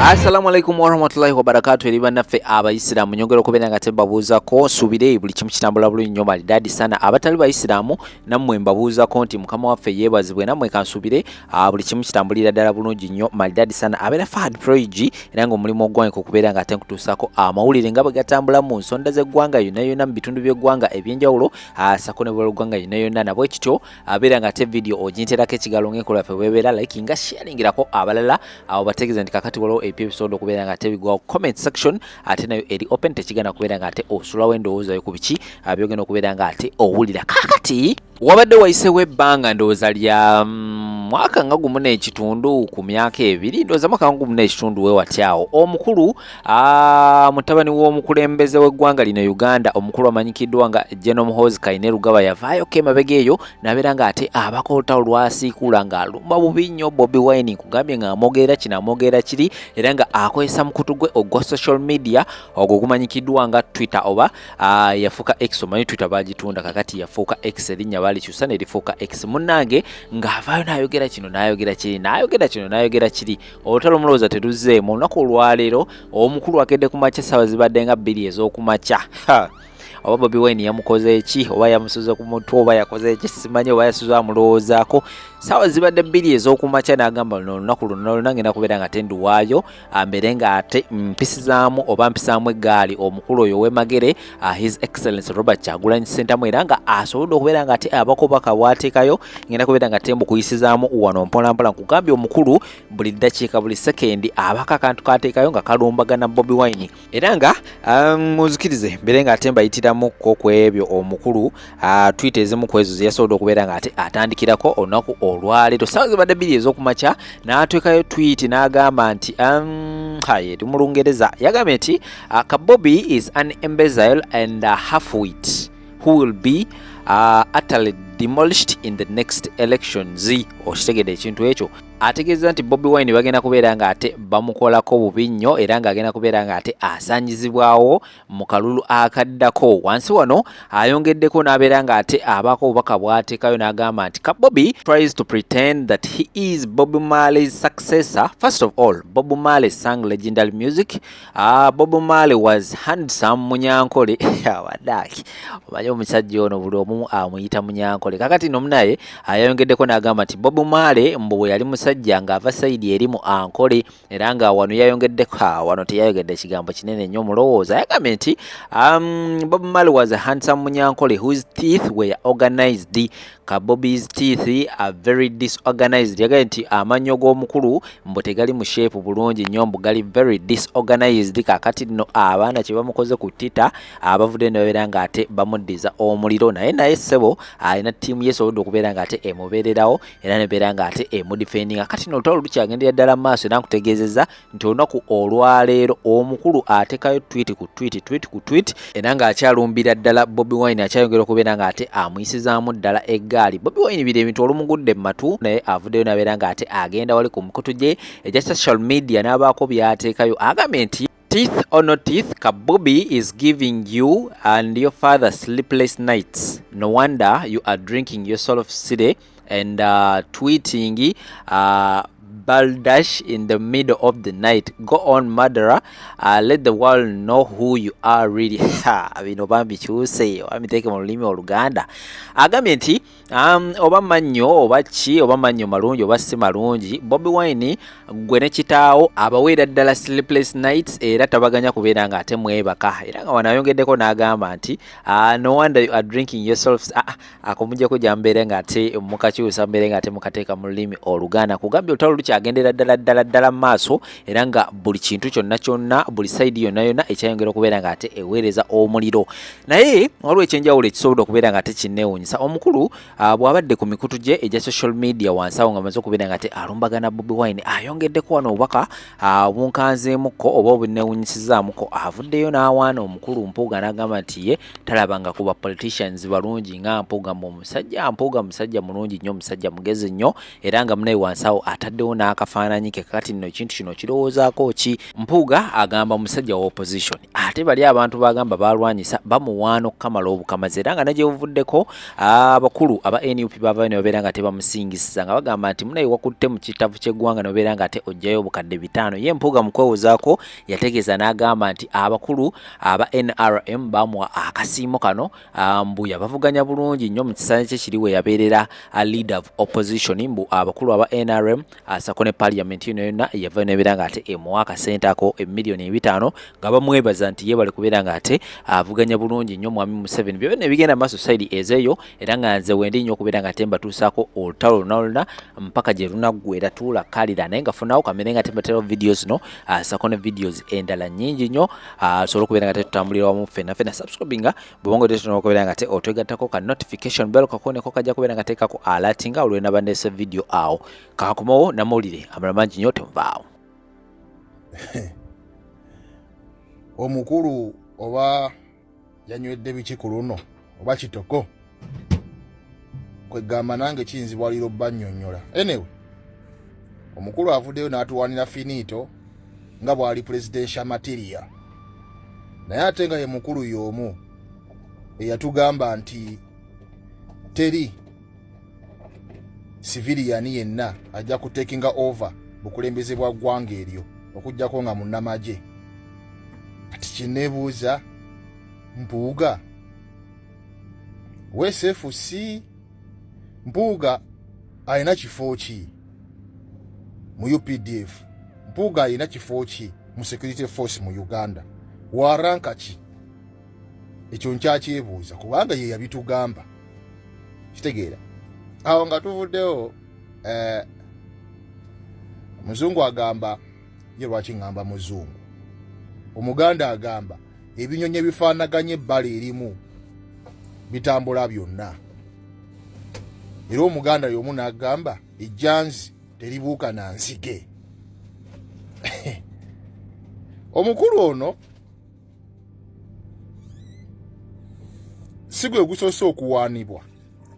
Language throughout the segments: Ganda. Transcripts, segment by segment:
Assalamu alaikum warahmatullahi wabarakatu eri bannaffe Abayisiraamu, nyongera okubeera nga tembabuuzako, nsuubire buli kimu kitambula bulungi nnyo malidaadi sana. Abatali Bayisiraamu nammwe mbabuuzako nti Mukama waffe yeebazibwe, nammwe kansuubire buli kimu kitambulira ddala bulungi nnyo malidaadi sana. Abeera Fahad Proig, era ng'omulimu ogwange kwe kubeera nga ate nkutuusaako amawulire nga bwe gatambula mu nsonda z'eggwanga yonna yonna, mu bitundu by'eggwanga ebyenjawulo, sako ne bw'eggwanga yonna yonna. Nabwe kityo abeera nga ate vidiyo oginterako ekigalo ng'enkola yaffe bwebeera, like nga sharingirako abalala awo, bategeeza nti kakati waliwo ebipya ebisobola okubeera nga ate bigwawo. Comment section ate nayo eri open, tekigenda kubeera nga ate osulawo endowooza yo ku biki byogenda okubeera nga ate owulira. Kakati wabadde wayisewo ebbanga, ndowooza lya mwaka nga 1.5 ku myaka 2, ndowooza mwaka nga 1.5 weewatyawo, omukulu mutabani w'omukulembeze w'eggwanga lino Uganda, omukulu amanyikiddwa nga General Muhoozi Kainerugaba, yavaayoko emabega eyo n'abeera nga ate abako olutalo lwasiikuula ng'alumba bubi nnyo Bobi Wine. Nkugambye ng'amwogerera kino, amwogerera kiri, era nga akozesa mukutu gwe ogwa social media ogwo gumanyikiddwa nga Twitter oba yafuuka X. Omanyi Twitter bagitunda, kakati yafuuka X, erinnya baalikyusa ne lifuuka X. Munnange ng'avaayo n'ayogera kino, n'ayogera kiri, n'ayogera kino, n'ayogera kiri. Olutalo mulowooza teruzzeemu? Olunaku olwaleero omukulu akedde ku makya, ssaawa zibadde nga 2 ez'okumakya. Oba Bobi Wine yamukoze eki, oba yamusuze ku mutwe, oba yakoze eki, simanyi, oba yasuze amulowoozaako. Saawa zibadde 2 ez'okumakya n'agamba, "Luno olunaku luno lwonna ngenda kubeera nga tenduwaayo, mbeere nga ate mpisizaamu oba mpisaamu eggaali omukulu oyo ow'emagere, His Excellence Robert Kyagulanyi Ssentamu." Era nga asobodde okubeera nga ate abako baka bwateekayo, ngenda kubeera nga tembukuyisizaamu wano mpolampola. Nkugambye omukulu buli ddakiika, buli sekendi abako akantu kateekayo nga kalumbagana Bobi Wine. Era nga muzikirize mbeere nga ate mbayitiramuko ku ebyo omukulu tweet ezimu ku ezo zeyasobodde okubeera nga ate atandikirako olunaku olwaleero. Saawa zibadde 2 ez'okumakya n'ateekayo tweet n'agamba nti haye eri mu Lungereza, yagambye nti "Kabobi is an imbecile and half-wit who will be utterly demolished in the next elections." Okitegedde ekintu ekyo? Ategeeza nti Bobi Wine bagenda kubeera nga ate bamukolako bubi nnyo, era ng'agenda kubeera nga ate asaanyizibwawo mu kalulu akaddako. Wansi wano ayongeddeko n'abeera nga ate abaako obubaka bw'ateekayo n'agamba nti "Kabobi tries to pretend that he is Bob Marley's successor. First of all, Bob Marley sang legendary music. Bob Marley was handsome Munyankole." Awaddaaki omanyi omusajja ono buli omu amuyita Munyankole. Kakati no munaye ayongeddeko n'agamba nti Bob Marley mbu bwe yali musajja ng'ava side eri mu Ankole. Era nga wano yayongeddeko, wano teyayogedde ekigambo kinene nnyo mulowooza, yagambye nti "Bob Marley was a handsome Munyankole whose teeth were organized. Kabobi's teeth are very disorganized." Yagambye nti amannyo g'omukulu mbu tegali mu shape bulungi nnyo, mbu gali very disorganized. Kakati nno abaana kye bamukoze ku Twitter, abavudde ne babeera ng'ate bamuddiza omuliro. Naye ssebo alina ttiimu ye esobodde okubeera ng'ate emubeererawo era nebeera ng'ate emudefendinga. Kati nno olutalo lukyagendera ddala mu maaso, era nkutegeezezza nti olunaku olwaleero omukulu ateekayo tweet ku tweet, tweet ku tweet, era ng'akyalumbira ddala Bobi Wine, akyayongera okubeera ng'ate amuyisizaamu ddala eggaali Bobi Wine. Biri ebintu olumugudde mu matu, naye avuddeyo n'abeera ng'ate agenda wali ku mikutu gye egya social media n'abaako by'ateekayo. Agambye nti "Teeth or no teeth, Kabobi is giving you and your father sleepless nights. No wonder you are drinking yourself silly and tweeting balderdash in the middle of the night. Go on, murderer. Let the world know who you are really." Bino bambikyuse oba mbiteeke mu lulimi Oluganda. Agambye nti oba mannyo oba ki, oba mannyo malungi oba si malungi, Bobi Wine gwe ne kitaawo abaweera ddala sleepless nights, era tabaganya kubeera nga ate mwebaka. Era nga wano ayongeddeko n'agamba nti "No wonder you are drinking yourself." Akomujjako gyambeere nga ate mukakyusa, mbeere nga ate mukateeka mu lulimi Oluganda. Kugambye olutalo lukyagendera ddala ddala ddala mu maaso, era nga buli kintu kyonna kyonna, buli side yonna yonna ekyayongera okubeera nga ate eweereza omuliro. Naye waliwo ekyenjawulo ekisobodde okubeera nga ate kinneewuunyisa. Omukulu bw'abadde ku mikutu gye egya social media wansi awo nga amaze okubeera nga ate alumbagana Bobi Wine, ayongeddeko wano obubaka bunkanzeemukko oba obunneewuunyisizaamuko. Avuddeyo n'awaana omukulu Mpuuga n'agamba nti ye talabanga ku ba politicians balungi nga Mpuuga, mbu omusajja Mpuuga musajja mulungi nnyo, musajja mugezi nnyo. Era nga munaye wansi awo ataddewo n'agamba nti n'akafaananyi ke. Kati nno ekintu kino kirowoozaako ki? Mpuuga agamba musajja wa opposition, ate bali abantu bagamba balwanyisa bamuwaana okukamala obukamazi, era nga ne gye buvuddeko abakulu aba NUP bavayo ne babeera nga tebamusingisiza, nga bagamba nti munaye wakutte mu kittavu ky'eggwanga ne babeera nga ate oggyayo obukadde 500. Ye Mpuuga mu kwewozaako yategeeza n'agamba nti abakulu aba NRM bamuwa akasiimo kano, mbu yabavuganya bulungi nnyo mu kisanja kye kiri we yabeerera leader of opposition. Mbu abakulu aba NRM asako ne parliament yino yonna yavayo nebeera nga ate emuwa akasente ako 5,000,000, nga bamwebaza nti yebale kubeera nga ate avuganya bulungi nnyo mwami Museveni. Byonna ebigenda maaso side ezeeyo, era nga nze wendi nnyo okubeera nga ate mbatuusaako olutalo luna luna mpaka gye lunaggwera. Tuula kalira naye nga funawo kamere nga tembaterawo videos zino, asako ne videos endala nnyingi nnyo, asobole okubeera nga tetutambulira wamu ffenna ffenna. Subscribinga bw'oba nga okubeera nga te otwegattako, ka notification bell kakoneko kajja kubeera nga teekako alertinga olwenaba ndeese video awo. Kankomawo namawulire amalala mangi nnyo, temuvaawo. Omukulu oba yanywedde biki ku luno, oba kitoko, kwegamba nange kiyinzibwalira obba nnyonnyola. Anyway, omukulu avuddeyo n'atuwanira finito nga bw'ali presidential material, naye ate nga ye mukulu y'omu eyatugamba nti teri civilian yenna ajja kutakinga over bukulembeze bwa ggwanga eryo okuggyako nga munnamagye. Kati kyeneebuuza, Mpuuga WSFC, Mpuuga alina kifo ki mu UPDF? Mpuuga alina kifo ki mu security force mu Uganda? Waranka ki? Ekyo nkyakyebuuza, kubanga ye yabitugamba. Kitegeera awo nga tuvuddewo. Muzungu agamba ye, lwaki ŋŋamba muzungu, Omuganda agamba ebinyonyi ebifaanaganya ebbala erimu bitambula byonna. Era Omuganda y'omu n'agamba ejjanzi teribuuka na nzige. Omukulu ono si gwe gusoose okuwaanibwa,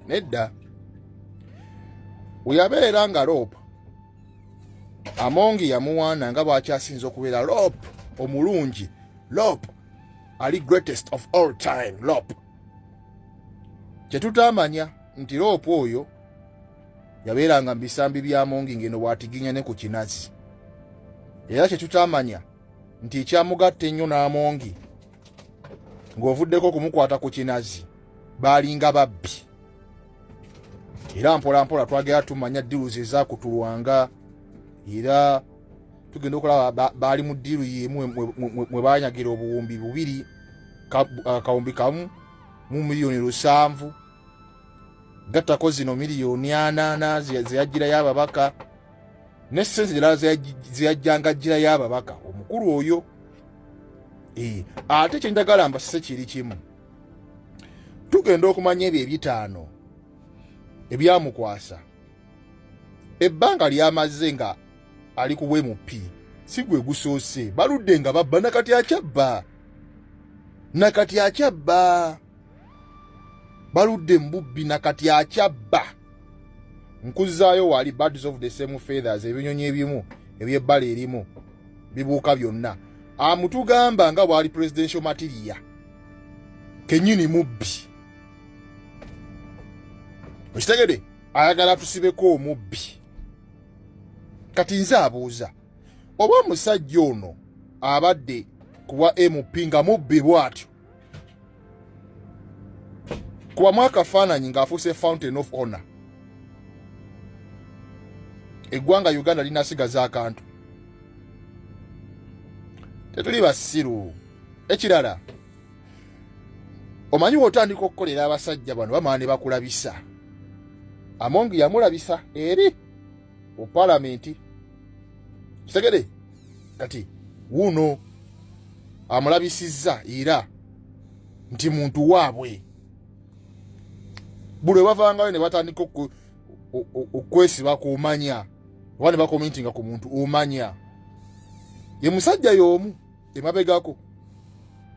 nedda. We yabeera nga LOP, Amongi yamuwaana nga bw'akyasinza okubeera LOP omulungi, LOP ali greatest of all time LOP. Kyetutamanya nti LOP oyo yabeeranga mu bisambi bya Amongi ngeno bw'atiginya ne ku kinazi. Era kyetutamanya nti ekyamugatta ennyo n'Amongi, ng'ovuddeko okumukwata ku kinazi, baalinga babbi. Era mpola mpola twagera tumanya deals ezakutulwanga, era tugenda okulaba baali mu deal yemu mwe banyagira 2000, 1,700,000, gattako zino 80,000,000 zeyagirayo ababaka, ne sente zirala zeyajjanga girayo ababaka omukulu oyo. Ate kyenjagala mbasise kiri kimu: tugenda okumanya ebyo 5 ebyamukwasa ebbanga lyamaze nga ali ku bwemup, si gwe gusoose. Baludde nga babba, nakati akyabba, nakati akyabba. Baludde mu bubbi, nakati akyabba. Nkuzaayo wali, birds of the same feathers, ebinyonyi ebimu ebyebbala erimu bibuuka byonna. Amutugamba nga bwali presidential material, kenyini mubbi. Okitegede? Ayagala tusibeko omubbi. Kati nze abuuza, oba omusajja ono abadde kuwa MP nga mubbi bw'atyo, kubamu akafaananyi ng'afuuse fountain of honor, eggwanga Uganda linasigaza akantu? Tetuli basiru. Ekirala, omanyi wotandika okukolera abasajja bano, bamala ne bakulabisa. Amongi yamulabisa eri mu palamenti, kitegere? Kati wuno amulabisizza era nti muntu waabwe. Buli bavangayo ne batandika okwesiba ku omanya, oba ne bakomentinga ku muntu, omanya ye musajja y'omu. Emabegako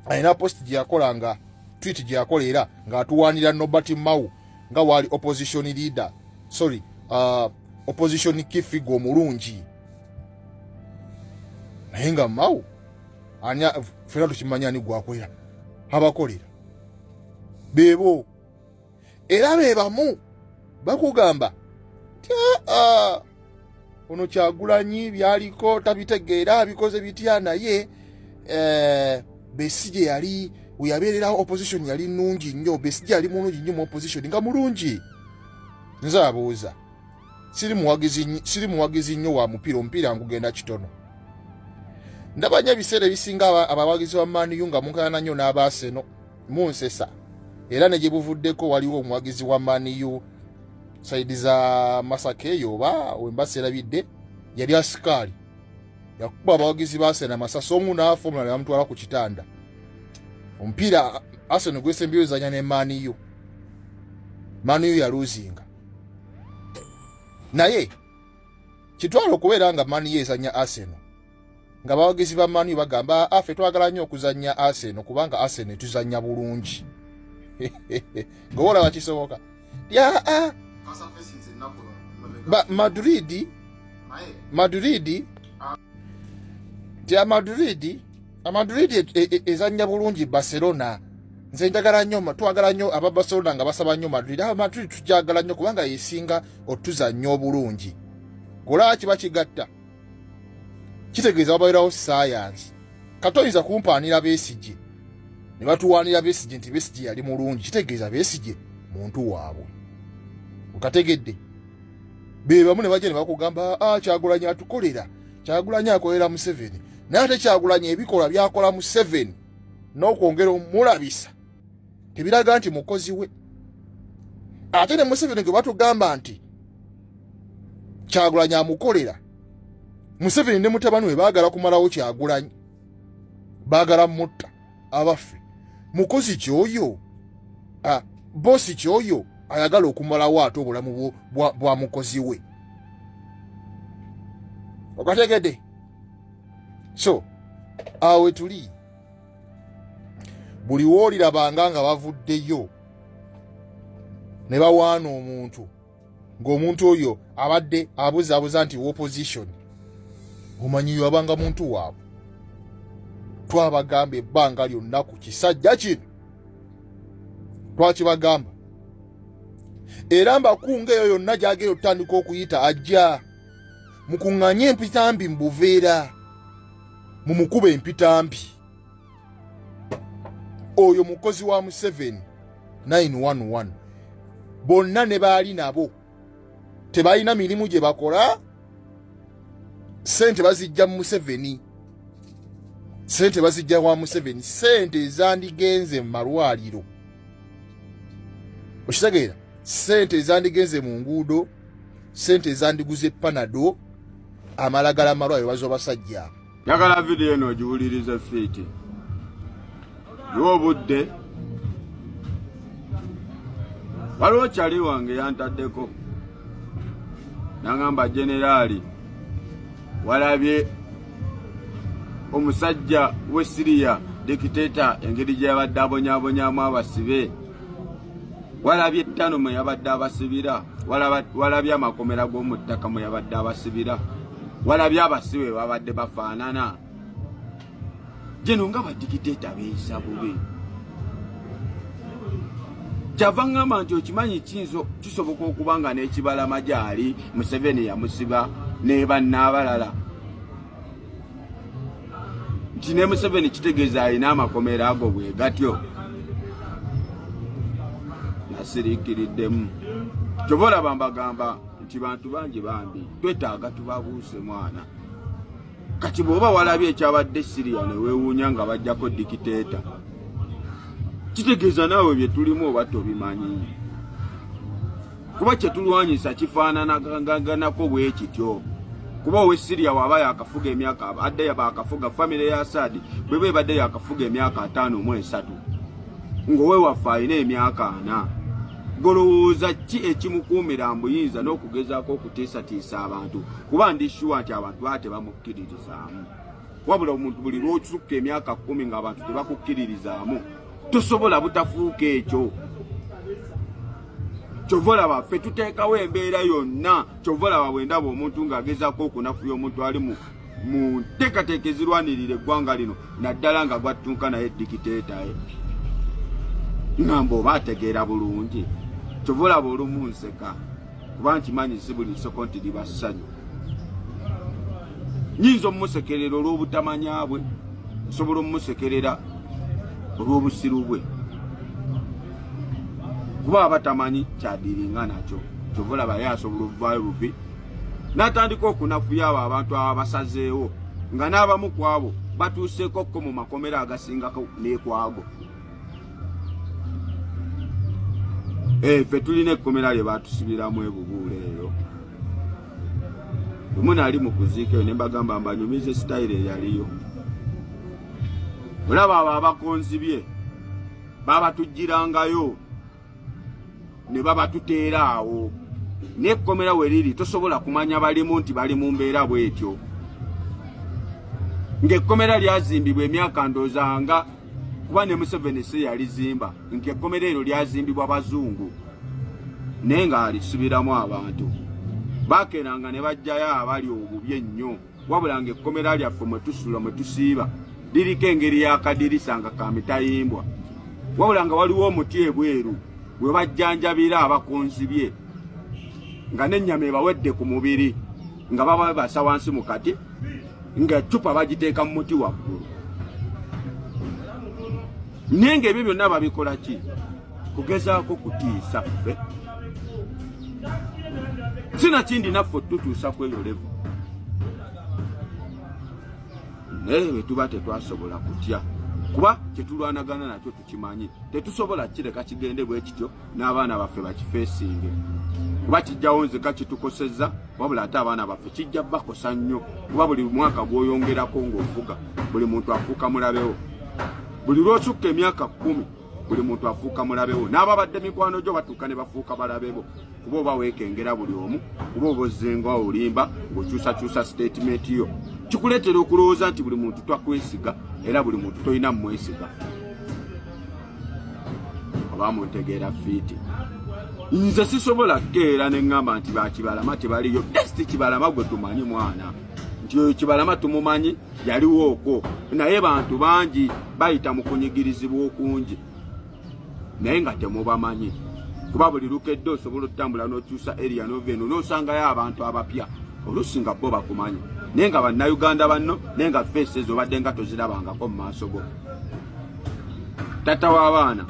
alina post gye yakola, nga tweet gye yakola, era ng'atuwaanira Norbert Mao nga waali opposition leader, sorry, Opposition key figure omulungi, naye nga Mao ani? Fena tukimanya ani gwakolera. Abakolera bebo, era be bamu bakugamba ti aa, ono Kyagulanyi byaliko tabitegeera, abikoze bitya? Naye Besigye yali weyabeererawo, opposition yali nungi nnyo. Besigye yali mulungi nnyo mu opposition, nga mulungi. Nze abuuza, siri muwagizi nnyo wa mupiira. Omupiira ngugenda kitono. Ndaba nnyo ebiseera ebisinga abawagizi ba Man U nga munkayana nnyo n'aba Arsenal, munsesa. Era ne gye buvuddeko waliwo omuwagizi wa Man U side za Masaka eyo, oba wemba seerabidde, yali asikaali, yakuba abawagizi ba Arsenal amasasi, omu n'afa, omulala bamutwala ku kitanda. Omupiira Arsenal gwesembyeyo zanya ne Man U, Man U yaluzinga. Naye kitwala okubeera nga Man U ezanya Arsenal, nga bawagizi ba Man U bagamba, "Afe twagala nnyo okuzanya Arsenal kubanga Arsenal etuzanya bulungi." Nga olaba kisoboka yaa ba Madrid nti Madrid ezanya bulungi Barcelona. Nze njagala nnyo, twagala nnyo aba Barcelona nga basaba nnyo Madrid. Aba Madrid tujagala nnyo kubanga yesinga otuzannya obulungi. Golaba kiba kigatta, kitegeeza wababeerawo sayansi. Katoyinza kumpaanira Besigye ne batuwaanira Besigye nti Besigye yali mulungi, kitegeeza Besigye muntu waabwe. Okategedde? Be bamu ne bajja ne bakugamba, "Ah, Kyagulanyi atukolera, Kyagulanyi akolera Museveni." Naye ate Kyagulanyi ebikolwa byakola Museveni n'okwongera omulabisa tebiraga nti mukozi we. Ate ne Museveni gwe batugamba nti Kyagulanyi amukolera, Museveni ne mutabani we baagala kumalawo Kyagulanyi, baagala mutta. Abaffe, mukozi kyoyo, bosi kyoyo ayagala okumalawo ate obulamu bwa mukozi we? Okategedde? So awe tuli, buli woolirabanga nga bavuddeyo ne bawaana omuntu, ng'omuntu oyo abadde abuzaabuza nti opposition, omanyiyo abanga muntu waabwe. Twabagamba ebbanga lyonna ku kisajja kino, twakibagamba, era mbakunga eyo yonna gyagenda otutandika okuyita, ajja mukuŋŋaanye empitambi mu buveera, mumukuba empitambi. Oyo mukozi wa Museveni 911. Bonna ne baali nabo tebalina mirimu gye bakola, sente bazijja mu Museveni, sente bazijja wa Museveni, sente ezandigenze mu malwaliro, okitegeera, sente ezandigenze mu nguudo, sente ezandiguze Panado, amalagala, amalwaliro bazo basajja abo. Njagala vidiyo eno ogiwulirize fiiti giwa obudde. Waliwo kyali wange yantaddeko nangamba, "Generaali, walabye omusajja w'e Siriya dictator engeri gye yabadde abonyaabonyamu abasibe? Walabye ettano mwe yabadde abasibira? Walabye amakomera g'omu ttaka mwe yabadde abasibira? Walabye abasibe babadde bafaanana geno?" Nga ba dictator beeyisa bubi. Kyava ŋŋamba nti okimanyi kiyinza kisoboka okuba nga n'ekibalama gyali Museveni yamusiba ne bannaabalala, nti ne Museveni kitegeeza alina amakomera ago bwe gatyo. Nasiriikiriddemu. Kyova olaba mbagamba nti bantu bangi bambi twetaaga tubabuuse mwana. Kati bw'oba walabye ekyabadde Siriya ne weewuunya nga bajjako dictator, kitegeeza naawe bye tulimu oba tobimanyi, kuba kyetulwanyisa kifaananaganako bwe kityo. Kuba owe Siriya waaba yakafuga emyaka, adde bakafuga famire ya Asadi bweba ebadde yakafuga emyaka 53, ng'owewaffe alina emyaka 40, golowooza ki ekimukuumira mbuyinza n'okugezaako okutiisatiisa abantu? Kuba ndi sure nti abantu baba tebamukkiririzaamu. Wabula omuntu buli lwokisukka emyaka 10 ng'abantu tebakukkiririzaamu, tosobola butafuuka ekyo. Kyova olaba ffe tuteekawo embeera yonna. Kyova olaba bwe ndaba omuntu ng'agezaako okunafuya omuntu ali mu mu nteekateeka ezirwanirira eggwanga lino, naddala nga gwattunka naye dikiteeta ye, ngamba oba ategeera bulungi. Kyova olaba olumu nseka, kuba nkimanyi si buli nseko nti liba ssanyu. Nyinza omumusekerera olw'obutamanya bwe, nsobola omumusekerera olw'obusiru bwe, kuba aba tamanyi kyadiringa nakyo. Kyova olaba ye asobola okuvaayo buvi n'atandika okunafuya abo abantu ababasazeewo, nga n'abamu ku abo batuuseeko ko mu makomera agasingako n'ekwago. Eh, ffe tulina ekkomera lye baatusibiramu ebubuula eyo. Lumu nali mu kuziika eyo ne mbagamba mbanyumize sitayiro eyaliyo. Olaba abo abakonzibye babatujjirangayo ne babatuteera awo, n'ekkomera we riri tosobola kumanya balimu nti bali mu mbeera bw'etyo, ng'ekkomera lyazimbibwa emyaka ndooza nga kuba ne Museveni si yalizimba, nti ekkomera eryo lyazimbibwa bazungu, naye ng'alisibiramu abantu bakeeranga ne bajjayo abali obubi ennyo. Wabula ng'ekkomera lyaffe mwe tusula mwe tusiiba liriko engeri y'akadirisa nga ka mitayimbwa, wabula nga waliwo omuti ebweru we bajjanjabira abakonzibye nga n'ennyama ebawedde ku mubiri, nga baba basa wansi mu kati, nga eccupa bagiteeka mu muti waggulu. Naye ng'ebyo byonna babikola ki? Kugezaako kutiisa ffe, sinakindi naffe otutuusa ku eyo levo. Naye bwe tuba tetwasobola kutya, kuba kyetulwanagana nakyo tukimanyi, tetusobola kireka kigende bwe kityo n'abaana baffe bakifeesinge, kuba kijjawo nzika kitukosezza, wabula ate abaana baffe kijja bakosa nnyo, kuba buli mwaka gw'oyongerako ng'ofuga buli muntu afuuka mulabewo. Buli lw'osukka emyaka 10 buli muntu afuuka mulabewo, n'ababadde mikwano gyo batuuka ne bafuuka balabebo, kuba oba weekengera buli omu, kuba oba ozzenga olimba ng'okyusakyusa sitatimenti yo, kikuleetera okulowooza nti buli muntu twakwesiga, era buli muntu tolina mumwesiga. Oba muntegeera fiiti? Nze sisobola kukeera ne ŋŋamba nti bakibalama tebaliyo. Just Kibalama gwe tumanyi mwana, nti oyo Kibalama tumumanyi yaliwo okwo, naye bantu bangi bayita mu kunyigirizibwa okungi naye nga temubamanyi, kuba buli lukedde osobola okutambula n'okyusa area n'ova eno n'osangayo abantu abapya, oluusi nga bo bakumanyi naye nga bannayuganda banno, naye nga feesi ezo obadde nga tozirabangako mu maaso go. Tata w'abaana,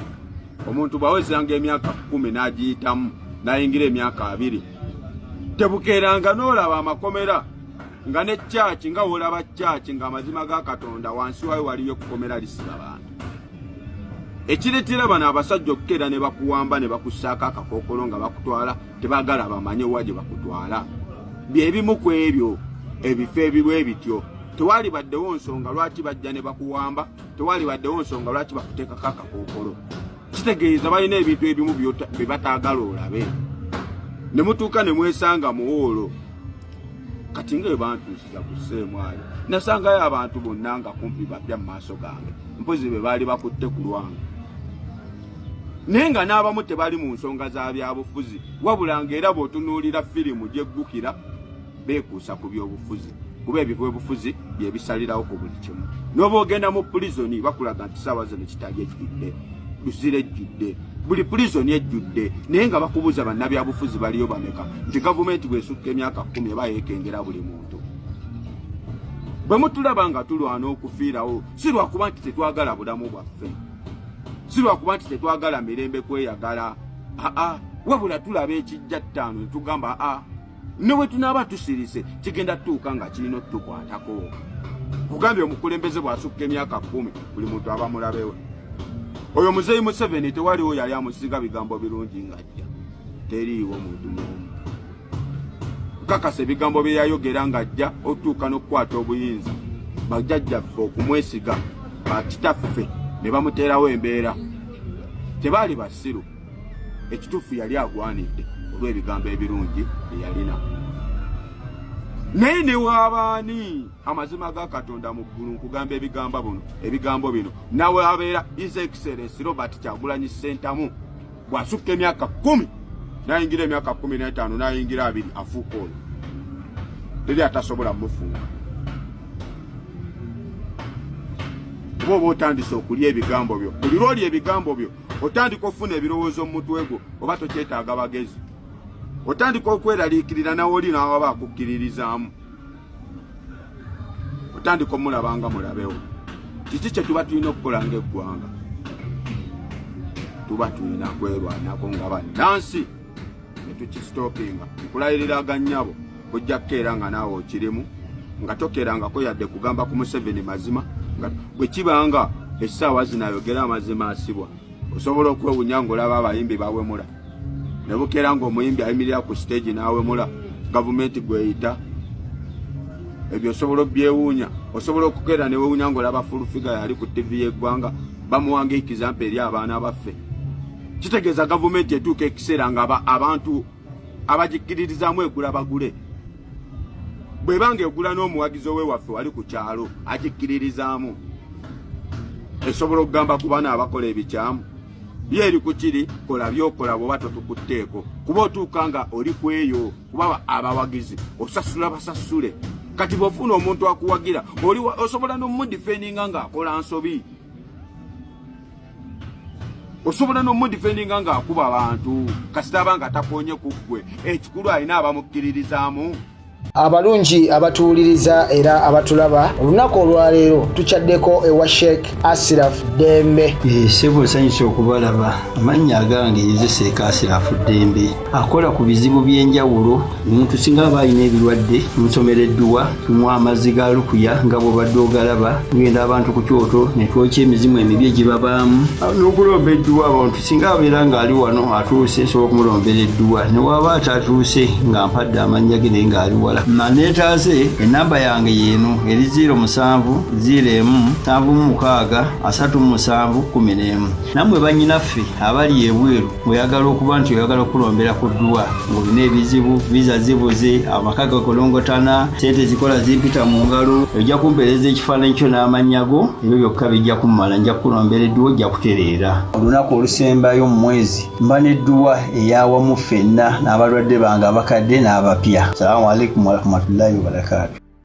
omuntu bw'awezanga emyaka 10 n'agiyitamu n'ayingira emyaka 20, tebukeeranga n'olaba amakomera nga ne kyaki, nga wolaba kyaki ng'amazima ga Katonda wansi waayo waliyo ekkomera lisiba bantu. Ekireetera bano abasajja okukeera ne bakuwamba ne bakussaako akakookolo nga bakutwala, tebagala bamanye wa gye bakutwala. Bye bimu ku ebyo ebifo ebibwe bityo. Tewali baddewo nsonga lwaki bajja ne bakuwamba, tewali baddewo nsonga lwaki bakuteekako akakookolo. Kitegeeza balina ebintu ebimu bye bataagala olabe, ne mutuuka ne mwesanga muwoolo. Kati nga bantuusiza ku seemwayo, nasangayo abantu bonna nga kumpi bapya mu maaso gange, mpozi be baali bakutte ku lwange, naye nga n'abamu tebali mu nsonga za byabufuzi, wabula ng'era bw'otunuulira firimu gyeggukira beekuusa ku byobufuzi, kuba ebyobufuzi bye bisalirawo ku buli kimu. N'oba ogenda mu pulizoni bakulaga nti saawa zino kitali ejjudde, Luzira ejjudde, buli pulizoni ejjudde, naye nga bakubuuza bannabyabufuzi baliyo bameka, nti gavumenti bwesukka emyaka 10 eba yeekengera buli muntu. Bwe mutulaba nga tulwana okufiirawo, si lwakuba nti tetwagala bulamu bwaffe, si lwakuba nti tetwagala mirembe kweyagala, aa, wabula tulaba ekijja ttaano ne tugamba, aa, ne bwe tunaaba tusirise kigenda tutuuka nga kirina otutukwatako. Kugambye omukulembeze bw'asukka emyaka 10 buli muntu aba mulabewe. Oyo muzeeyi Museveni tewaliwo yali amusiga bigambo birungi ng'ajja, teriiwo muntu n'omu nkakasa ebigambo bye yayogera ng'ajja otuuka n'okukwata obuyinza. Bajjajjaffe okumwesiga, bakitaffe ne bamuteerawo embeera, tebaali basiru. Ekituufu yali agwanidde olw'ebigambo ebirungi bye yalina, naye ne waabaani amazima ga Katonda mu ggulu nkugamba ebigambo buno, ebigambo bino, nawe abeera His Excellence Robert Kyagulanyi Ssentamu bw'asukka emyaka 10. Nayingira emyaka 15, nayingira 20, afuuka oyo. Teri atasobola mufuuka. Kuba oba otandise okulya ebigambo byo, buli lwolya ebigambo byo otandika okufuna ebirowoozo mu mutwe gwo, oba tokyetaaga bagezi, otandika okweraliikirira nawe oli nawaba akukkiririzaamu, otandika omulaba nga mulabewo. Kiki kye tuba tulina okukola ng'eggwanga? Tuba tulina kwerwanako nga bannansi ne tukisitopinga. Nkulayirira agannyabo, bujja kukeera nga naawe okirimu, nga tokeerangako yadde kugamba ku Museveni mazima. Nga bwe kiba nga essaawa zino ayogera amazima asibwa, osobola okwewunya ng'olaba abayimbi bawemula, ne bukeera ng'omuyimbi ayimirira ku siteegi n'awemula gavumenti gweyita. Ebyo osobola obyewuunya. Osobola okukeera ne wewuunya ng'olaba Full Figure yali ku ttivi y'eggwanga, bamuwanga ekizampa eri abaana baffe. Kitegeeza gavumenti etuuka ekiseera nga abantu abagikkiririzaamu egula bagule. Bw'eba ng'egula n'omuwagizi ow'ewaffe wali ku kyalo agikkiririzaamu, esobola okugamba ku bana abakola ebikyamu ye eri ku kiri kola byokola bw'oba totukutteeko, kuba otuuka nga oli ku eyo, kuba abawagizi osasula basasule. Kati bw'ofuna omuntu akuwagira oli osobola n'omudifendinga ng'akola nsobi, osobola n'omudifendinga ng'akuba abantu, kasita aba nga takonye ku ggwe. Ekikulu alina abamukkiririzaamu. Abalungi abatuwuliriza era abatulaba, olunaku olwaleero tukyaddeko ewa Sheikh Asiraf Ddembe. Ssebo, nsanyusa okubalaba. Amannya agange nze Sheikh Asirafu Ddembe, akola ku bizibu by'enjawulo. Omuntu singa aba alina ebirwadde, tumusomera edduwa, tumuwa amazzi ga lukuya nga bw'obadde ogalaba, tugenda abantu ku kyoto ne twokya emizimu emibi egibabaamu n'okulomba edduwa. Abantu singa abeera ng'ali wano atuuse, nsobola okumulombera edduwa, ne waba atatuuse nga mpadde amannya ge naye ng'ali wala neetaase. Enamba yange yeeno eri 07 01 76 37 11. Nammwe bannyinaffe abali ebweru, ng'oyagala okuba nti oyagala okulombera ku dduwa, ng'olina ebizibu, viza zibuze, amaka gakolongotana, sente zikola zimpita mu ngalo, ojja kumpeereza ekifaananyi kyo n'amannya go, ebyo byokka bijja kummala, nja kukulombera edduwa, ojja kutereera. Olunaku olusembayo mu mwezi mba n'edduwa eyawamu ffenna n'abalwadde bange abakadde n'abapya. Salaamu alaikum warahmatullahi wabarakaatu.